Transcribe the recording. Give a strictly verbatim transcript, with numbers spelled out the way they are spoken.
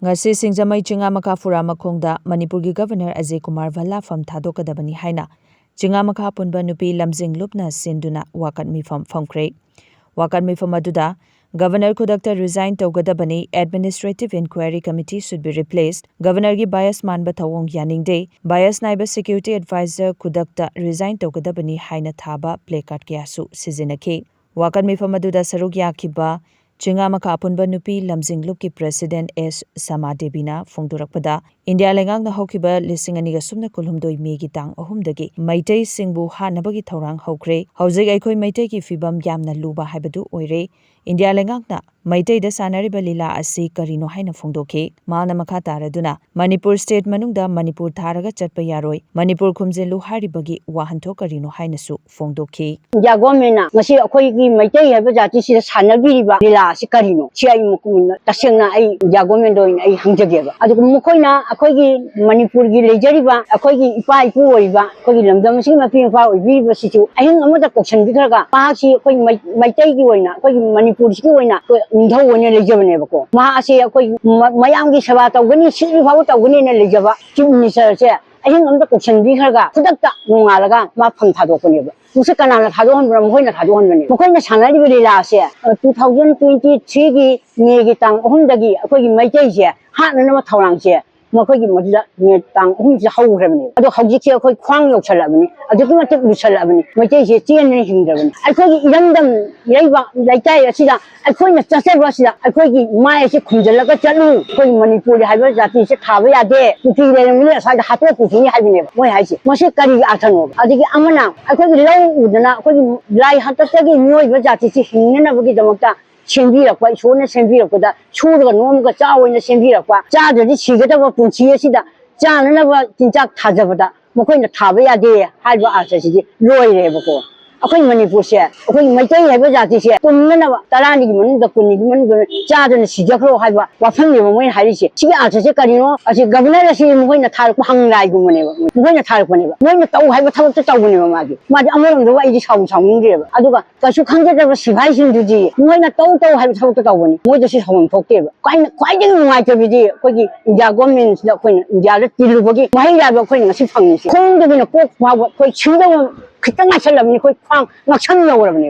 ꯉꯁꯤ ꯁꯤꯡꯖꯃꯩ ꯆꯤꯡꯉꯥꯃꯈꯥ ꯐꯨꯔꯥ ꯃꯈꯣꯡꯗ ꯃꯅꯤꯄꯨꯔꯒꯤ ꯒꯚꯔꯅꯔ ꯑꯖꯌ ꯀꯨꯃꯥꯔ ꯚꯜꯂꯥ ꯐꯝ ꯊꯥꯗꯣꯛꯀꯗꯕꯅꯤ ꯍꯥꯏꯅ ꯆꯤꯡꯉꯥꯃꯈꯥ ꯑꯄꯨꯟꯕ ꯅꯨꯄꯤ ꯂꯝꯖꯤꯡ ꯂꯨꯞꯅ ꯁꯤꯟꯗꯨꯅ ꯋꯥꯀꯠ ꯃꯤꯐꯝ ꯐꯝꯈ꯭ꯔꯦ꯫ ꯋꯥꯀꯠ ꯃꯤꯐꯝ ꯑꯗꯨꯗ ꯒꯚꯔꯅꯔ ꯈꯨꯗꯛꯇ resign ꯇꯧꯒꯗꯕꯅꯤ, administrative inquiry committee should be replaced, ꯒꯚꯔꯅꯔꯒꯤ bias ꯃꯥꯟꯕ ꯊꯧꯑꯣꯡ ꯌꯥꯅꯤꯡꯗꯦ, bias ꯅꯥꯏꯕ security advisor ꯈꯨꯗꯛꯇ resign ꯇꯧꯒꯗꯕꯅꯤ ꯍꯥꯏꯅ ꯊꯥꯕ placard ꯀꯌꯥꯁꯨ ꯁꯤꯖꯤꯟꯅꯈꯤ꯫ ꯋꯥꯀꯠ ꯃꯤꯐꯝ ꯑꯗꯨꯗ ꯁꯔꯨꯛ ꯌꯥꯈꯤꯕ ꯆꯤꯡꯉꯥꯃꯈꯥ ꯑꯄꯨꯟꯕ ꯅꯨꯄꯤ ꯂꯝꯖꯤꯡ ꯂꯨꯞꯀꯤ president ꯑꯦꯁ ꯁꯃꯥ ꯗꯦꯕꯤꯅ ꯐꯣꯡꯗꯣꯔꯛꯄꯗ, ꯏꯟꯗꯤꯌꯥ ꯂꯩꯉꯥꯛꯅ ꯍꯧꯈꯤꯕ ꯂꯤꯁꯤꯡ ꯑꯅꯤꯒ ꯁꯨꯞꯅ ꯀꯨꯟꯍꯨꯝꯗꯣꯏ ꯃꯦꯒꯤ ꯇꯥꯡ ꯑꯍꯨꯝꯗꯒꯤ ꯃꯩꯇꯩꯁꯤꯡꯕꯨ ꯍꯥꯠꯅꯕꯒꯤ ꯊꯧꯔꯥꯡ ꯍꯧꯈ꯭ꯔꯦ꯫ ꯍꯧꯖꯤꯛ ꯑꯩꯈꯣꯏ ꯃꯩꯇꯩꯒꯤ ꯐꯤꯕꯝ ꯌꯥꯝꯅ ꯂꯨꯕ ꯍꯥꯏꯕꯗꯨ ꯑꯣꯏꯔꯦ꯫ ꯏꯟꯗꯤꯌꯥ ꯂꯩꯉꯥꯛꯅ ꯃꯩꯇꯩꯗ ꯁꯥꯟꯅꯔꯤꯕ ꯂꯤꯂꯥ ꯑꯁꯤ ꯀꯔꯤꯅꯣ ꯍꯥꯏꯅ ꯐꯣꯡꯗꯣꯛꯈꯤ꯫ ꯃꯍꯥꯛꯅ ꯃꯈꯥ ꯇꯥꯔꯗꯨꯅ, "ꯃꯅꯤꯄꯨꯔ state ꯃꯅꯨꯡꯗ ꯃꯅꯤꯄꯨꯔ ꯊꯥꯔꯒ ꯆꯠꯄ ꯌꯥꯔꯣꯏ, ꯃꯅꯤꯄꯨꯔ ꯈꯨꯝꯖꯤꯜꯂꯨ" ꯍꯥꯏꯔꯤꯕꯒꯤ ꯋꯥꯍꯟꯊꯣꯛ ꯀꯔꯤꯅꯣ ꯍꯥꯏꯅꯁꯨ ꯐꯣꯡꯗꯣꯛꯈꯤ꯫ ꯏꯟꯗꯤꯌꯥ ꯒꯣꯔꯃꯦꯟꯅ ꯉꯁꯤ ꯑꯩꯈꯣꯏꯒꯤ ꯃꯩꯇꯩ ꯍꯥꯏꯕ ꯖꯥꯇꯤꯁꯤꯗ ꯁꯥꯟꯅꯕꯤꯔꯤꯕ ꯂꯤꯂꯥ ꯑꯁꯤ ꯀꯔꯤꯅꯣ? ꯁꯤ ꯑꯩ ꯃ-, ꯇꯁꯦꯡꯅ ꯑꯩ ꯏꯟꯗꯤꯌꯥ ꯒꯣꯔꯃꯦꯟꯗ ꯑꯣꯏꯅ ꯑꯩ ꯍꯪꯖꯒꯦꯕ꯫ ꯑꯗꯨꯒ ꯃꯈꯣꯏꯅ ꯑꯩꯈꯣꯏꯒꯤ ꯃꯅꯤꯄꯨꯔꯒꯤ ꯂꯩꯖꯔꯤꯕ ꯑꯩꯈꯣꯏꯒꯤ ꯏꯄꯥ ꯏꯄꯨ ꯑꯣꯏꯔꯤꯕ ꯑꯩꯈꯣꯏꯒꯤ ꯂꯝꯗꯝ ꯑꯁꯤꯒꯤ ꯃꯄꯤ ꯃꯄꯥ ꯑꯣꯏꯕꯤꯔꯤꯕꯁꯤꯁꯨ ꯑꯍꯤꯡ ꯑꯃꯗ ꯀꯧꯁꯟꯕꯤꯈ꯭ꯔꯒ ꯃꯍꯥꯛꯁꯤ ꯑꯩꯈꯣꯏ ꯃꯩ-, ꯃꯩꯇꯩꯒꯤ ꯑꯣꯏꯅ, ꯑꯩꯈꯣꯏꯒꯤ ꯃꯅꯤꯄꯨꯔꯁꯤꯒꯤ ꯑꯣꯏꯅ ꯑꯩꯈꯣꯏ ꯅꯤꯡꯊꯧ ꯑꯣꯏꯅ ꯂꯩꯖꯕꯅꯦꯕꯀꯣ꯫ ꯃꯍꯥꯛ ꯑꯁꯤ ꯑꯩꯈꯣꯏ ꯃ-, ꯃꯌꯥꯝꯒꯤ ꯁꯦꯕꯥ ꯇꯧꯒꯅꯤ, ꯁꯤꯗ꯭ꯔꯤ ꯐꯥꯎꯕ ꯇꯧꯒꯅꯤꯅ ꯂꯩꯖꯕ chief minister ꯑꯁꯦ ꯑꯍꯤꯡ ꯑꯃꯗ ꯀꯧꯁꯟꯕꯤꯈ꯭ꯔꯒ ꯈꯨꯗꯛꯇ ꯅꯣꯡꯉꯥꯜꯂꯒ ꯃꯥ ꯐꯝ ꯊꯥꯗꯣꯛꯄꯅꯦꯕ꯫ ꯃꯁꯤ ꯀꯅꯥꯅ ꯊꯥꯗꯣꯛꯍꯟꯕꯅꯣ? ꯃꯈꯣꯏꯅ ꯊꯥꯗꯣꯛꯍꯟꯕꯅꯦ꯫ ꯃꯈꯣꯏꯅ ꯁꯥꯟꯅꯔꯤꯕ ꯂꯤꯂꯥ ꯑꯁꯦ, ꯑ, two thousand twenty three ꯒꯤ ꯃꯦꯒꯤ ꯇꯥꯡ ꯑꯍꯨꯝꯗꯒꯤ ꯑꯩꯈꯣꯏꯒꯤ ꯃꯩꯇꯩꯁꯦ ꯍꯥꯠꯅꯅꯕ ꯊꯧꯔꯥꯡꯁꯦ ꯃꯈꯣꯏꯒꯤ ꯃꯗꯨꯗ ꯃꯦ ꯇꯥꯡ ꯑꯍꯨꯝꯁꯤꯗ ꯍꯧꯈ꯭ꯔꯕꯅꯦꯕ꯫ ꯑꯗꯣ ꯍꯧꯖꯤꯛꯁꯦ ꯑꯩꯈꯣꯏ ꯈ꯭ꯋꯥꯡ ꯌꯧꯁꯜꯂꯛꯑꯕꯅꯤ, ꯑꯗꯨꯛꯀꯤ ꯃꯇꯤꯛ ꯂꯨꯁꯜꯂꯛꯑꯕꯅꯤ꯫ ꯃꯩꯇꯩꯁꯦ ꯆꯦꯟꯗꯅ ꯍꯤꯡꯗ꯭ꯔꯕꯅꯤ꯫ ꯑꯩꯈꯣꯏꯒꯤ ꯏꯔꯝꯗꯝ, ꯏꯔꯩꯕꯥꯛ, ꯂꯩꯀꯥꯏ ꯑꯁꯤꯗ ꯑꯩꯈꯣꯏꯅ ꯆꯠꯆꯕ ꯑꯁꯤꯗ ꯑꯩꯈꯣꯏꯒꯤ ꯃꯥꯏ ꯑꯁꯤ ꯈꯨꯝꯖꯤꯜꯂꯒ ꯆꯠꯂꯨ꯫ ꯑꯩꯈꯣꯏꯒꯤ ꯃꯅꯤꯄꯨꯔꯤ ꯍꯥꯏꯕ ꯖꯥꯇꯤꯁꯦ ꯊꯥꯕ ꯌꯥꯗꯦ꯫ ꯀꯨꯀꯤ ꯂꯩꯔꯝꯒꯅꯤ, ꯑꯁ꯭ꯋꯥꯏꯗ ꯍꯥꯠꯇꯣꯛꯄꯤꯈꯤꯅꯤ ꯍꯥꯏꯕꯅꯦꯕ ꯃꯣꯏ ꯍꯥꯏꯁꯦ꯫ ꯃꯁꯤ ꯀꯔꯤꯒꯤ ꯑꯥꯔꯊꯅꯣꯕ? ꯑꯗꯒꯤ ꯑꯃꯅ ꯑꯩꯈꯣꯏꯒꯤ ꯂꯧ ꯎꯗꯅ ꯑꯩꯈꯣꯏꯒꯤ ꯂꯥꯏ ꯍꯥꯛꯇꯛꯇꯒꯤ ꯃꯤꯑꯣꯏꯕ ꯖꯥꯇꯤꯁꯤ ꯍꯤꯡꯅꯅꯕꯒꯤꯗꯃꯛꯇ ꯁꯦꯝꯕꯤꯔꯛꯄ, ꯏꯁꯣꯔꯅ ꯁꯦꯝꯕꯤꯔꯛꯄꯗ ꯁꯨꯔꯒ ꯅꯣꯝꯃꯒ ꯆꯥꯎ ꯑꯣꯏꯅ ꯁꯦꯝꯕꯤꯔꯛꯄ, ꯆꯥꯗ꯭ꯔꯗꯤ ꯁꯤꯒꯗꯕ ꯄꯨꯟꯁꯤ ꯑꯁꯤꯗ ꯆꯥꯅꯅꯕ ꯆꯤꯟꯖꯥꯛ ꯊꯥꯖꯕꯗ ꯃꯈꯣꯏꯅ ꯊꯥꯕ ꯌꯥꯗꯦ ꯍꯥꯏꯕ ꯑꯥꯔꯊꯁꯤꯗꯤ ꯂꯣꯏꯔꯦꯕꯀꯣ꯫ ꯑꯩꯈꯣꯏ ꯃꯅꯤꯄꯨꯔꯁꯦ, ꯑꯩꯈꯣꯏ ꯃꯩꯇꯩ ꯍꯥꯏꯕ ꯖꯥꯇꯤꯁꯦ ꯄꯨꯝꯅꯅꯕ ꯇꯔꯥꯅꯤꯒꯤ ꯃꯅꯨꯡꯗ, ꯀꯨꯟꯅꯤꯒꯤ ꯃꯅꯨꯡꯗ ꯆꯥꯗꯅ ꯁꯤꯖꯈ꯭ꯔꯣ ꯍꯥꯏꯕ ꯋꯥꯐꯝꯅꯦꯕ ꯃꯣꯏꯅ ꯍꯥꯏꯔꯤꯁꯦ꯫ ꯁꯤꯒꯤ ꯑꯥꯔꯊꯁꯦ ꯀꯔꯤꯅꯣ? ꯑꯁꯤ ꯒꯕꯔꯅꯔ ꯑꯁꯤ ꯃꯈꯣꯏꯅ ꯊꯥꯔꯛꯄ ꯍꯪꯂꯥꯏꯒꯨꯝꯕꯅꯦꯕ, ꯃꯈꯣꯏꯅ ꯊꯥꯔꯛꯄꯅꯦꯕ꯫ ꯃꯣꯏꯅ ꯇꯧ ꯍꯥꯏꯕ ꯊꯕꯛꯇ ꯇꯧꯕꯅꯦꯕ ꯃꯥꯗꯤ꯫ ꯃꯥꯗꯤ ꯑꯃꯔꯣꯝꯗ ꯑꯩꯗꯤ ꯁꯥꯎ ꯁꯥꯎꯅꯤꯡꯗ꯭ꯔꯦꯕ꯫ ꯑꯗꯨꯒ ꯀꯩꯁꯨ ꯈꯪꯖꯗꯕ ꯁꯤꯐꯥꯏꯁꯤꯡꯗꯨꯗꯤ ꯃꯣꯏꯅ ꯇꯧ ꯇꯧ ꯍꯥꯏꯕ ꯊꯕꯛꯇ ꯇꯧꯕꯅꯤ꯫ ꯃꯣꯏꯗꯁꯨ ꯁꯥꯎꯐꯝ ꯊꯣꯛꯇꯦꯕ꯫ ꯈ꯭ꯋꯥꯏ-, ꯈ꯭ꯋꯥꯏꯗꯒꯤ ꯅꯨꯡꯉꯥꯏꯇꯕꯗꯤ ꯑꯩꯈꯣꯏꯒꯤ ꯏꯟꯗꯤꯌꯥ ꯒꯣꯔꯃꯦꯟꯁꯤꯗ ꯑꯩꯈꯣꯏꯅ ꯏꯟꯗꯤꯌꯥꯗ ꯇꯤꯜꯂꯨꯕꯒꯤ ꯃꯍꯩ ꯌꯥꯕ ꯑꯩꯈꯣꯏꯅ ꯉꯁꯤ ꯐꯪꯉꯤꯁꯦ꯫ ꯈꯣꯡꯗꯒꯤꯅ ꯀꯣꯛ ꯐꯥꯎꯕ ꯑꯩꯈꯣꯏ ꯁꯤꯗꯧꯕ ꯈꯤꯇꯪ ꯉꯥꯏꯁꯜꯂꯕꯅꯤ, ꯑꯩꯈꯣꯏ ꯈ꯭ꯋꯥꯡ ꯉꯛꯁꯝ ꯌꯧꯔꯕꯅꯦꯕ꯫